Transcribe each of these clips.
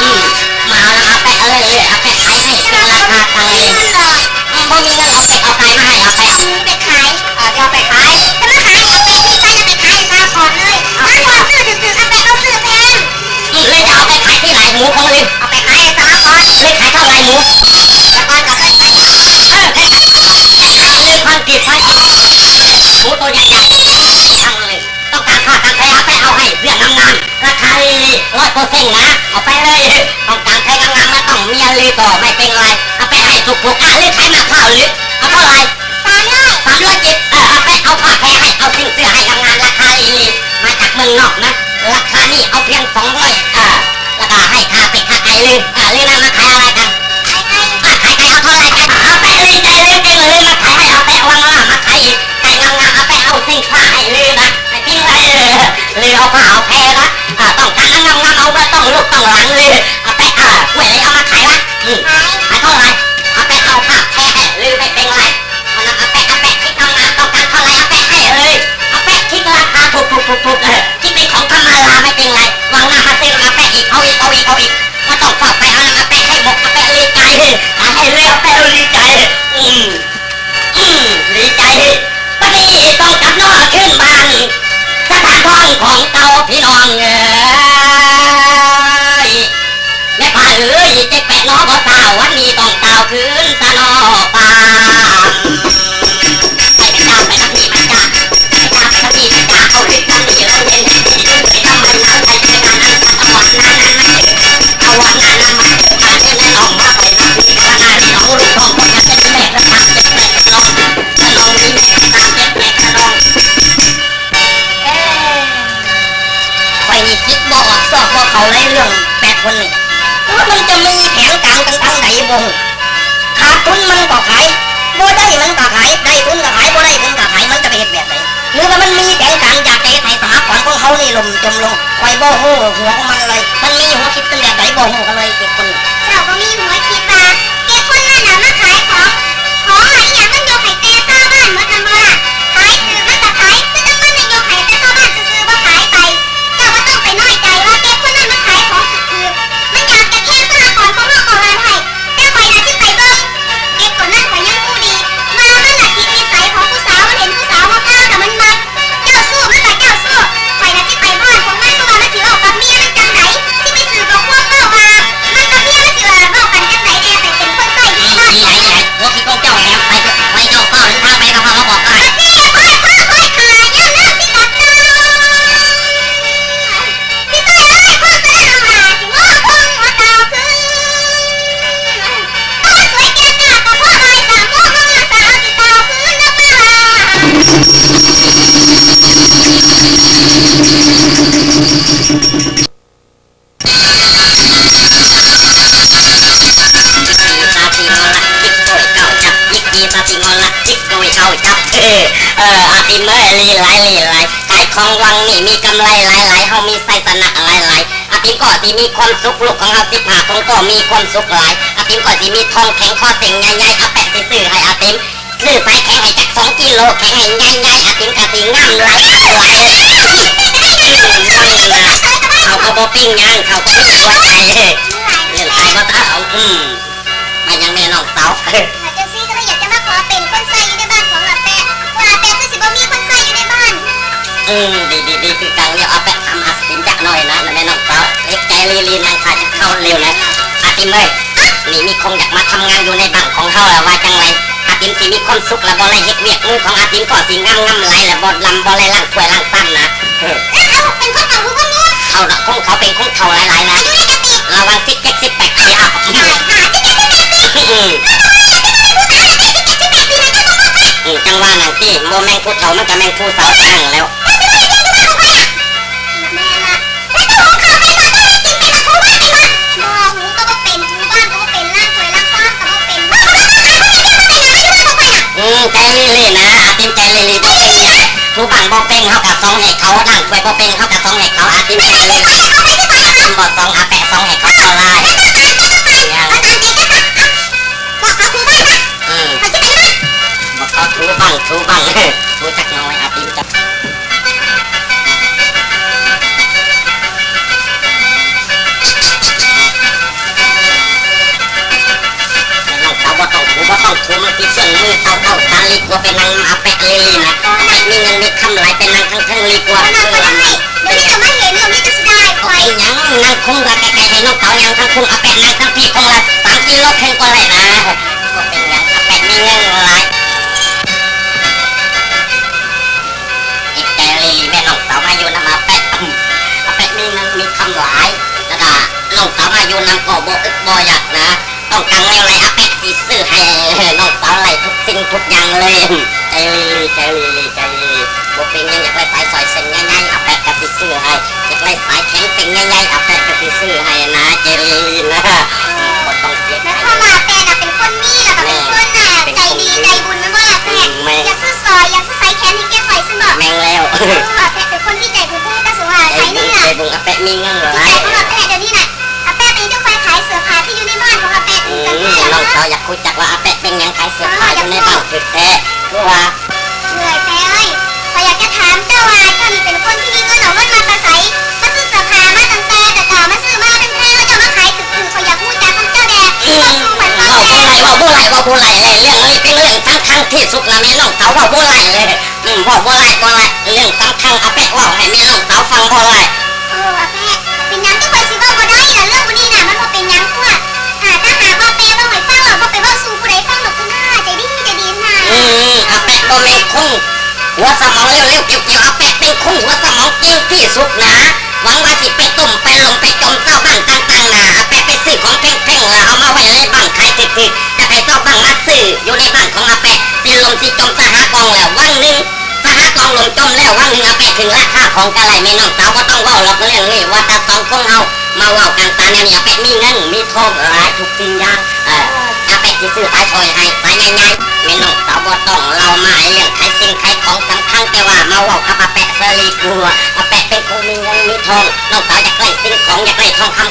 ອືມ ມາແລ້ວ ເອົາໄປເອົາເລີຍ ເອົາໄປຂາຍໃຫ້ເປັນລາຄາຂາຍ. ບໍ່ມີເງິນ ເອົາໄປ ເອົາຂາຍມາໃຫ້ ເອົາໄປ ເອົາໄປຂາຍ ເອີ ເອົາໄປຂາຍ ຈະມາຂາຍໃຫ້ເອົາໄປ ເອົາໄປຂາຍໃຫ້ຊາວຂອງເລີຍ ຊາວຂອງຊື້ຖືກໆ ເອົາໄປເຂົາຊື້ແພງ. ອືມ ເລີຍຈະເອົາໄປຂາຍທີ່ຫຼາຍໝູຂອງເລີຍ ເອົາໄປຂາຍໃຫ້ຊາວຂອງ ເລີຍຂາຍເທົ່າຫຼາຍໝູ ແຕ່ກ່ອນກໍເລີຍຂາຍ ເອີ ເລີຍຂາຍ ເລີຍຂາຍ ເລີຍຄວາມຜິດພາດ ໝູໂຕໃຫຍ່ໆ ທັງເລີຍ ຕ້ອງການຂ້າການແພງ ເອົາໄປເອົາໃຫ້ເວຍງາມໆ ລາຄາດີໆ ຮ້ອຍເປີເຊັນນະ ເອົາໄປເລີຍ ຕ້ອງການແພງງາມໆ ມັນຕ້ອງມີອາລີກໍໄມ່ເປັນໄລ ເອົາໄປໃຫ້ທຸກໆ ອາລີຂາຍມາເທົ່າຫຼື ເອົາເທົ່າໃດ? ສາມຮ້ອຍ ສາມຮ້ອຍເຈັດ ເອີ ເອົາໄປເອົາຜ້າແພໃຫ້ ເອົາສິ້ນເສື້ອໃຫ້ງາມໆ ລາຄາດີໆ ມາຈາກເມືອງນອກນະ ລາຄານີ້ເອົາພຽງສອງຮ້ອຍ ເອີ ແລ້ວກໍໃຫ້ຄ່າເປັດຄ່າໄກ່ເລີຍ ເອີ ເລີຍນຳມາຂາຍອາໄລກັນ ມາຂາຍໄກ່ເອົາເທົ່າໃດ? ໄກ່ ເອົາໄປເລີຍ ໄກ່ເລີຍ ໄກ່ເລີຍ ມາຂາຍໃຫ້ ເອົາໄປເອົາງາມໆ ມາຂາຍອີກ ໄກ່ງາມໆ ເອົາໄປເອົາສິ້ນຜ້າໃຫ້ເລີຍນະ ໄປກິນໄດ້ເລີຍ ເລີຍເອົາຜ້າເອົາແພນະ ເອີ ຕ້ອງການງາມໆ ເອົາເບິດ ຕ້ອງລູກຕ້ອງຫຼານເລີຍ ເອົາໄປ ເອີ ຫ້ວຍເລີຍ ເອົາມາຂາຍລະ ອືມ ຂາຍເທົ່າໃດ? ເອົາໄປເອົາຜ້າແພໃຫ້ເລີຍ ໄມ່ເປັນໄລ ເອົານະ ເອົາໄປ ເອົາໄປຄິດເອົາງານ ຕ້ອງການເທົ່າໃດ ເອົາໄປໃຫ້ເລີຍ ເອົາໄປຄິດລາຄາຖືກໆ ເອີ ຄິດເປັນຂອງທຳມະດາ ໄມ່ເປັນໄລ ວາງໜ້າມາເຊັນ ເອົາໄປອີກ ເອົາອີກ ເອົາອີກ ເອົາອີກ ບໍ່ຕ້ອງຟ້າວໄປ ເອົານະ ເອົາໄປໃຫ້ໝົດ ເອົາໄປດີໃຈ ເອົາໃຫ້ເລີຍ ເອົາໄປດີໃຈ ອືມ ອືມ ດີໃຈ ບັດນີ້ຕ້ອງກັບເນາະຄືນບ້ານ ສະຖານທ້ອງຂອງເກົ່າ ພີ່ນ້ອງເອີຍ ແມ່ປ້າເອີຍ ເຈັດແປດເນາະ ບໍ່ສາວ ວັນນີ້ຕ້ອງສາວຄືນຊະເນາະປ້າ. ໄປເດີຈ້າ ໄປທາງນີ້ມາຈ້າ ໄປຈ້າ ໄປທາງນີ້ມາຈ້າ ເອົາເຮັດທາງນີ້ເອົາເຮັດ ເຮັດໄປທຳໄມລາວ ໄປໄປທາງນັ້ນ ເອົາອັນນັ້ນ ເອົາອັນນັ້ນມາ ເອົາອັນນັ້ນມາ ເອົາມາໄປທາງນີ້ ທາງນັ້ນ ເອົາລູກນ້ອງ ພວກນັ້ນ ເປັນແມ່ ເປັນຕາ ເປັນແມ່ ເປັນນ້ອງ ເປັນນ້ອງ ມີແມ່ ເປັນຕາ ເປັນແມ່ ເປັນນ້ອງ. ເອີ ຂ້ອຍນີ້ຄິດບໍ່ອອກຊອກບໍ່ເຂົ້າໃນເລື່ອງແປດຄົນນີ້ ຫຼືວ່າມັນຈະມີແຜນການກັນທາງໃດບໍ່ຮູ້? ຂາດທຶນມັນກໍຂາຍ ບໍ່ໄດ້ມັນກໍຂາຍ ໄດ້ທຶນກໍຂາຍ ບໍ່ໄດ້ທຶນກໍຂາຍ ມັນຈະໄປເຮັດແບບໃດ? ຫຼືວ່າມັນມີແຜນການຢາກຈະເຮັດໃຫ້ສະຫະກອນຂອງເຮົານີ້ລົ້ມຈົມລົງ? ຂ້ອຍບໍ່ຮູ້ຫົວຂອງມັນເລີຍ ມັນມີຫົວຄິດເປັນແບບໃດບໍ່ຮູ້ກັນເລີຍ ເຈັດຄົນນີ້. ເຈົ້າກໍມີຫົວຄິດວ່າ ເຈັດຄົນນັ້ນນະມາຂາຍຂອງ ຂອງລະອີ່ຫຍັງມັນຍົກໃຫ້ແຕ່ຊາວບ້ານໝົດຫັ້ນບໍ່ລະ? ຂາຍຖືກມັນກໍຂາຍ ຄືຈັ່ງມັນນະຍົກໃຫ້ແຕ່ຊາວບ້ານຊື່ໆ ບໍ່ຂາຍໄປ. ເຈົ້າບໍ່ຕ້ອງໄປນ້ອຍໃຈວ່າເຈັດຄົນນັ້ນມັນຂາຍຂອງຖືກໆ ມັນຢາກຈະແຂ່ງສະຫະກອນຂອງເຮົາກໍວ່າໄດ້ ແຕ່ຂ້ອຍນະຊິໄປເບິ່ງ ເຈັດຄົນນັ້ນຂ້ອຍຍັງຮູ້ດີວ່າມັນນະຕິດນິໄສຂອງຜູ້ສາວ ມັນເຫັນຜູ້ສາວງາມໆ ລະມັນມັກ ເຈົ້າຊູ້ມັນກໍເຈົ້າຊູ້ ຂ້ອຍນະຊິໄປບ້ານຂອງມັນ ເບິ່ງວ່າມັນຊິເວົ້າກັບເມຍມັນຈັ່ງໃດ ຊິໄປສືບເອົາຄວາມເວົ້າວ່າມັນກັບເມຍ ເອີ ອາຕິມເອີຍ ຫຼີຫຼາຍ ຫຼີຫຼາຍ ຂາຍຂອງວັງນີ້ມີກຳໄລຫຼາຍໆ ເຮົາມີໄຊຊະນະຫຼາຍໆ ອາຕິມກໍຊິມີຄວາມສຸກ ລູກຂອງເຮົາສິບຫ້າຄົນກໍມີຄວາມສຸກຫຼາຍ ອາຕິມກໍຊິມີທອງແຂງຄໍເສັ້ນໃຫຍ່ໆ ອາແປະຊິຊື້ໃຫ້ອາຕິມ ຊື້ສາຍແຂງໃຫ້ຈັກສອງກິໂລ ແຂງໃຫ້ໃຫຍ່ໆ ອາຕິມກໍຊິງາມຫຼາຍໆ ເອີ ເຂົາກໍບໍ່ເປັນຫຍັງ ເຂົາກໍມີຫົວໃຈ ເລື່ອງຂາຍບໍ່ເອົາ ອືມ ມາຫຍັງແນ່ນ້ອງສາວ? ຈັ່ງຊີ້ກໍເລີຍຢາກຈະມາຂໍເປັນຄົນໃຊ້ຢູ່ໃນບ້ານຂອງອາແປະ ວ່າອາແປະຄືຊິບໍ່ມີຄົນໃຊ້ຢູ່ໃນບ້ານ. ອືມ ດີໆໆ ຄືກັນ ລຽວອາແປະທຳອາຊີບຈັກໜ້ອຍນະ ແມ່ນ້ອງສາວ ເຮັດໃຈລີໆ ນັ່ງຖ້າຈະເຂົ້າເລວນະ ອາຕິມເອີຍ ນີ້ມີຄົນຢາກມາທຳງານຢູ່ໃນບ້ານຂອງເຮົາລະ ວ່າຈັ່ງໃດ? ອາຕິມຊິມີຄວາມສຸກລະ ບໍ່ໄດ້ເຮັດວຽກມືຂອງອາຕິມກໍຊິງາມໆ ຫຼາຍລະ ບໍ່ລຳ ບໍ່ໄດ້ລ້າງຖ້ວຍລ້າງຊາມນະ. ເອີ ເປັນຄົນເຖົ້າຫຼືຄົນໜຸ່ມ? ເຖົ້າດອກ ຄົນເຖົ້າເປັນຄົນເຖົ້າຫຼາຍໆ ນະ ລະຫວ່າງສິບເຈັດ ສິບແປດປີເຮົາ ອືມ ອືມ ຈັ່ງວ່ານັ້ນຕິ ບໍ່ແມ່ນຜູ້ເຖົ້າ ມັນກະແມ່ນຜູ້ສາວທາງຫັ້ນແລ້ວ. ແມ່ນລະ ແລ້ວເຈົ້າຫຸງເຂົ້າໃຫ້ໝາກເປັນກິນ ເປັນໝາກຫູໝາກກິນບໍ່? ບໍ່ ຫູກໍບໍ່ເປັນ ຖູບ້ານກໍບໍ່ເປັນ ລ້າງຖ້ວຍລ້າງຊາມກໍບໍ່ເປັນ. ອືມ ໃຈລີໆ ນະ ອາຕິມໃຈລີໆ ບໍ່ເປັນຫຍັງ ຖູບ້ານບໍ່ເປັນ ເຮົາກະສົ່ງໃຫ້ເຂົາ ລ້າງຖ້ວຍບໍ່ເປັນ ເຮົາກະສົ່ງໃຫ້ເຂົາ ອາຕິມໃຈລີໆ ອາຕິມບໍ່ສົ່ງ ອາແປະສົ່ງໃຫ້ເຂົາເທົ່າຫຼາຍ. ອືມ ບໍ່ຂໍຖູບ້ານ ຖູບ້ານ ຖູຈັກໜ້ອຍ ອາຕິມຈັກ ນ້ອງສາວ ບໍ່ຕ້ອງຖູ ບໍ່ຕ້ອງຖູ ມັນຊິເປື້ອນມືເຕົ່າໆ ຊານລີກວ່າໄປນັ່ງນຳອາແປະລີໆ ນະ ອາແປະມີເງິນມີຄຳຫຼາຍ ໄປນັ່ງທາງເທິງລີກວ່າ. ດຽວນີ້ກໍມາເຫັນແລ້ວ ມີແຕ່ເສຍດາຍຂ້ອຍ. ບໍ່ເປັນຫຍັງ ນັ່ງຄົງລະໄກໆ ໃຫ້ນ້ອງສາວຍ່າງທາງພຸ້ນ ອາແປະນັ່ງທາງພີ້ ຄົງລະສາມກິໂລເຄິ່ງກ່ອນແຫຼະນະ. ບໍ່ເປັນຫຍັງ ອາແປະມີເງິນຫຼາຍ. ຈິດໃຈລີໆ ແມ່ນ້ອງສາວມາຢູ່ນຳອາແປະ ອາແປະມີເງິນມີຄຳຫຼາຍ ລະກະນ້ອງສາວມາຢູ່ນຳກໍບໍ່ອຶດບໍ່ຢາກນະ ຕ້ອງການແນວໃດອາແປະຊິຊື້ໃຫ້ນ້ອງສາວໄດ້ທຸກສິ່ງທຸກຢ່າງເລີຍ. ໃຈລີໆ ໃຈລີໆ ໃຈລີໆ ບໍ່ເປັນຫຍັງ ຢາກໄດ້ສາຍສ້ອຍເສັ້ນໃຫຍ່ໆ ອາແປະກະຊິຊື້ໃຫ້ ຢາກໄດ້ສາຍແຂນເສັ້ນໃຫຍ່ໆ ອາແປະກະຊິຊື້ໃຫ້ນະ ໃຈລີໆ ນະ ບໍ່ຕ້ອງເສຍໃຈ. ໝາຍຄວາມວ່າອາແປະນະເປັນຄົນມີ ລະກະເປັນຄົນ ອ່າ ໃຈດີໃຈບຸນແມ່ນບໍ່ລະອາແປະ? ແມ່ນ ຢາກຊື້ສ້ອຍ ຢາກຊື້ສາຍແຂນໃຫ້ແກ່ຂ້ອຍຊັ້ນບໍ? ແມ່ນແລ້ວ ອາແປະເປັນຄົນທີ່ໃຈບຸນ ຄືກະສົງວ່າໃຈດີນະ ໃຈບຸນ ອາແປະມີເງິນຫຼາຍ. ອາແປະດຽວນີ້ນະ ອາແປະເປັນເຈົ້າຂາຍ ຂາຍເສື້ອຜ້າທີ່ຢູ່ໃນບ້ານຂອງອາແປະ ອືມ ນ້ອງສາວຢາກຮູ້ຈັກວ່າອາແປະເປັນຫຍັງຂາຍເສື້ອຜ້າຢູ່ໃນບ້ານຖືກແທ້ ຄືວ່າ ເອີຍ ແປະເອີຍ ຂ້ອຍຢາກຈະຖາມເຈົ້າວ່າ ເຈົ້ານີ້ເປັນຄົນທີ່ມີເງິນ ເອົາເງິນມາແຕ່ໃສ ມາຊື້ເສື້ອຜ້າມາຕັ້ງແຕ່ກະເຈົ້າ ມາຊື້ມາແພງໆ ແລ້ວເຈົ້າມາຂາຍຖືກໆ ຂ້ອຍຢາກຮູ້ຈັກນຳເຈົ້າແດ່ ອືມ ເວົ້າບໍ່ໄດ້ ເວົ້າບໍ່ໄດ້ ເວົ້າບໍ່ໄດ້ເລີຍ ເລື່ອງນີ້ເປັນເລື່ອງສຳຄັນທີ່ສຸດລະ ແມ່ນ້ອງສາວ ເວົ້າບໍ່ໄດ້ເລີຍ ອືມ ເວົ້າບໍ່ໄດ້ ບໍ່ໄດ້ ເລື່ອງສຳຄັນ ອາແປະເວົ້າໃຫ້ແມ່ນ້ອງສາວຟັງບໍ່ໄດ້. ເອີ ອາແປະ ເປັນຫຍັງຈັ່ງຂ້ອຍຊິເວົ້າບໍ່ໄດ້ລະ ເລື່ອງພວກນີ້ນະ ມັນບໍ່ເປັນຫຍັງຕົວະ ຖ້າ ຖ້າຫາກວ່າແປະເວົ້າໃຫ້ຟັງລະ ບໍ່ໄປເວົ້າສູ່ຜູ້ໃດຟັງດອກ ຄືໜ້າໃຈດີ ໃຈດີນະ. ອືມ ອາແປະບໍ່ແມ່ນຄົນຫົວສະໝອງເລວໆ ກ່ຽວໆ ອາແປະເປັນຄົນຫົວສະໝອງເກັ່ງທີ່ສຸດນະ ຫວັງວ່າຊິໄປຕົ້ມໄປລົມໄປຈົ່ມຊາວບ້ານຕ່າງໆນະ ອາແປະໄປຊື້ຂອງແພງໆ ລະເອົາມາໄວ້ໃນບ້ານຂາຍຖືກໆ ຢາກໃຫ້ຊາວບ້ານມາຊື້ຢູ່ໃນບ້ານຂອງອາແປະ ຊິລົມຊິຈົ່ມສະຫະກອງແລ້ວວັນໜຶ່ງ ສະຫະກອງລົມຈົ່ມແລ້ວ ວັນໜຶ່ງອາແປະຂຶ້ນລາຄາຂອງກະໄດ້ ແມ່ນ້ອງສາວບໍ່ຕ້ອງເວົ້າດອກເລື່ອງນີ້ ວ່າແຕ່ສອງຄົນເຮົາມາເວົ້າກັນຕາແນວນີ້ ອາແປະມີເງິນມີທອງຫຼາຍທຸກສິ່ງຢ່າງ ເອີ ອາແປະຊິຊື້ສາຍສ້ອຍໃຫ້ ສາຍໃຫຍ່ໆ ແມ່ນ້ອງສາວບໍ່ຕ້ອງເລົ່າມາ ເລື່ອງຂາຍສິ່ງຂາຍຂອງສຳຄັນ ແຕ່ວ່າມາເວົ້າກັບອາແປະເສີດີກວ່າ ອາແປະເປັນຄົນມີເງິນມີທອງ ນ້ອງສາວຢາກໄດ້ສິ່ງຂອງ ຢາກໄດ້ທອງຄຳ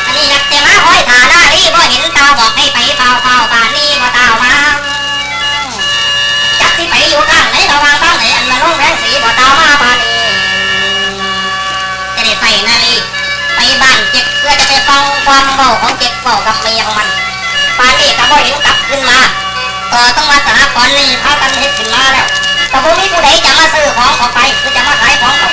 ອັນນີ້ຢາກແຕ່ມາຫ້ອຍຖ້ານາລີ ບໍ່ເຫັນຕາວບອກໃຫ້ໄປຟ້າວໆ ປານນີ້ບໍ່ຕາວມາ ຈັກຊິໄປຢູ່ທາງໃດ ລະຫວ່າງທາງໃດ ອັນມາລົງແພງສີບໍ່ຕາວມາປານນີ້ ຈະໄດ້ໃຊ້ນາລີໄປບ້ານເຈັກ ເພື່ອຈະໄປຟັງຄວາມເວົ້າຂອງເຈັກເວົ້າກັບເມຍຂອງມັນ ປານນີ້ກະບໍ່ເຫັນກັບຄືນມາ ຕໍ່ຕ້ອງວ່າສະຫະກອນນີ້ພາກັນເຮັດຂຶ້ນມາແລ້ວ ກະບໍ່ມີຜູ້ໃດຈະມາຊື້ຂອງອອກໄປ ຄືຈະມາຂາຍຂອງເຂົາ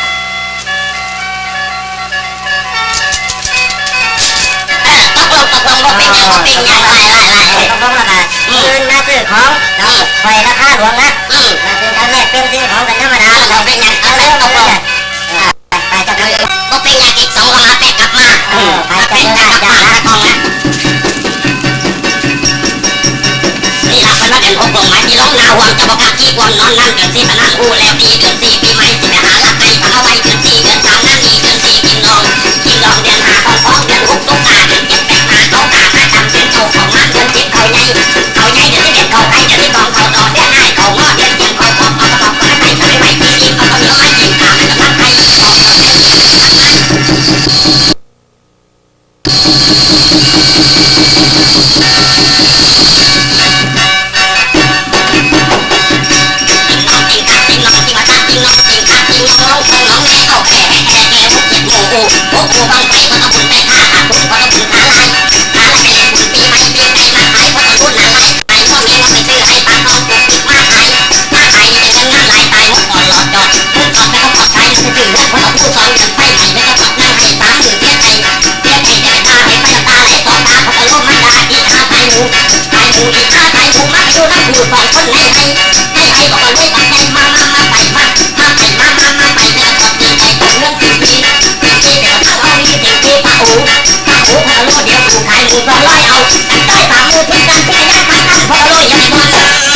ຕົກລົງບໍ່ເປັນຫຍັງ ບໍ່ເປັນຫຍັງ ຫຼາຍໆ ຕະຫຼອງລະກະ ອືມ ຄືນມາຊື້ຂອງເນາະ ເອີ ຂ້ອຍລາຄາຫຼວງນະ ອືມ ມາຊື້ກັນແລກປ່ຽນຊື້ຂອງກັນທຳມະດາ ບໍ່ເປັນຫຍັງ ເອີ ຕົກລົງ ເອີ ໄປ ໄປ ເຈົ້າ ບໍ່ເປັນຫຍັງ ອີກສອງມື້ແຕ່ກັບມາ ເອີ ໄປ ເຈົ້າ ມາເປັນ ເຈົ້າ ເຈົ້າ ເຈົ້າ ມາລະກອງນະ ນີ້ລະ ເພິ່ນວ່າເດືອນຫົກລົງມາຊິລົງໜ້າຫ່ວງ ຈະບໍ່ກະຂີ້ກວມນອນນຳ ເດືອນສີ່ພະນະຮູ້ແລ້ວດີ ເດືອນສີ່ປີໃໝ່ຊິໄປຫາລັກໄກ່ ເອົາໄວ້ເດືອນສີ່ ເດືອນສາມນານີ້ ເດືອນສີ່ກິນດອງ ກິນດອງ ເດືອນຫ້າຂອງຂອງ ເດືອນຫົກຕົກກາ ເດືອນເຈັດແຕກມາເຂົ້າກາ ມາຈຳເປັນເຈົ້າຂອງມັນ ເດືອນສິບເຂົ້າໃຫຍ່ ເຂົ້າໃຫຍ່ ເດືອນສິບເອັດເຂົ້າໄກ່ ເດືອນສິບສອງເຂົ້າດອກ ເດືອນຫ້າເຂົ້າງອກ ເດືອນເຈັດເຂົ້າຂອງ ເອົາກະບອກໄປໄປ ໄປໄປ ກິນ ກິນ ເອົາເຂົ້າໜຽວມາກິນ ກາມັນກຳລັງໄຂ່ ອອກມາເດ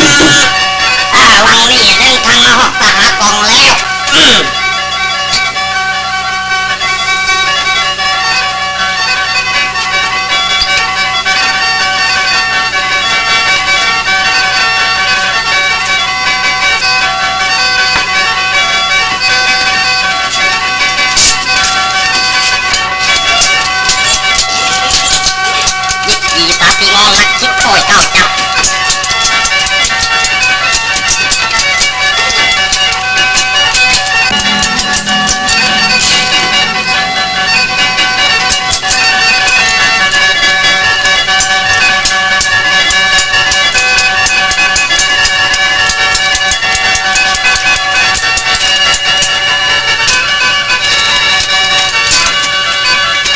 ືອນສິບ ອ່າ ຫວ່າງນີ້ເດີນທາງມາຮອດສະຫະກອງແລ້ວ ອືມ.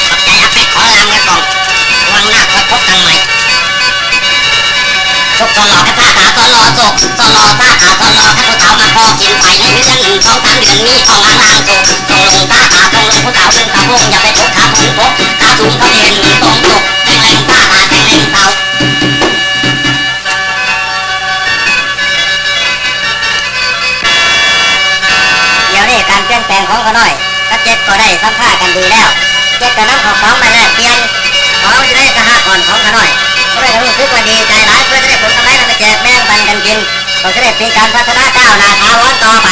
ຂອບໃຈ ເອົາໄປຂໍລາເມືອກ່ອນ ວັງໜ້າຄ່ອຍພົບກັນໃໝ່. ສຸກສໍ່ຫຼໍ່ກັບຊາຕາສໍ່ຫຼໍ່ ສຸກສໍ່ຫຼໍ່ຊາຕາສໍ່ຫຼໍ່ ຄັນຜູ້ສາວມາພໍ້ກິນໄປ ໃນເຮືອນສອງສາມເດືອນ ມີທ້ອງລ້າງໆ ສຸກສົ່ງລົງຊາຕາສົ່ງລົງ ຜູ້ສາວຂຶ້ນຕາໂພງ ຢ່າໄປຕົກຂາຝົນຕົກ ຕາສູງເຂົາເຫັນຕົງຕົກ ແຂງແຮງຊາຕາແຂງແຮງສາວ. ດຽວນີ້ການປ່ຽນແປງຂອງຂ້ານ້ອຍກັບເຈັດກໍໄດ້ສຳພາກັນດີແລ້ວ. ເຈັດກໍນຳເຂົ້າຂອງມາແລກປ່ຽນຂອງຢູ່ໃນສະຫະກອນຂອງຂ້ານ້ອຍ. ຂ້ານ້ອຍກໍຮູ້ສຶກວ່າດີໃຈຫຼາຍ ເພື່ອຈະໄດ້ຜົນກຳໄລນຳໄປແຈກແບ່ງປັນກັນກິນ ກໍຈະໄດ້ເປັນການພັດທະນາກ້າວໜ້າຖາວອນຕໍ່ໄປ.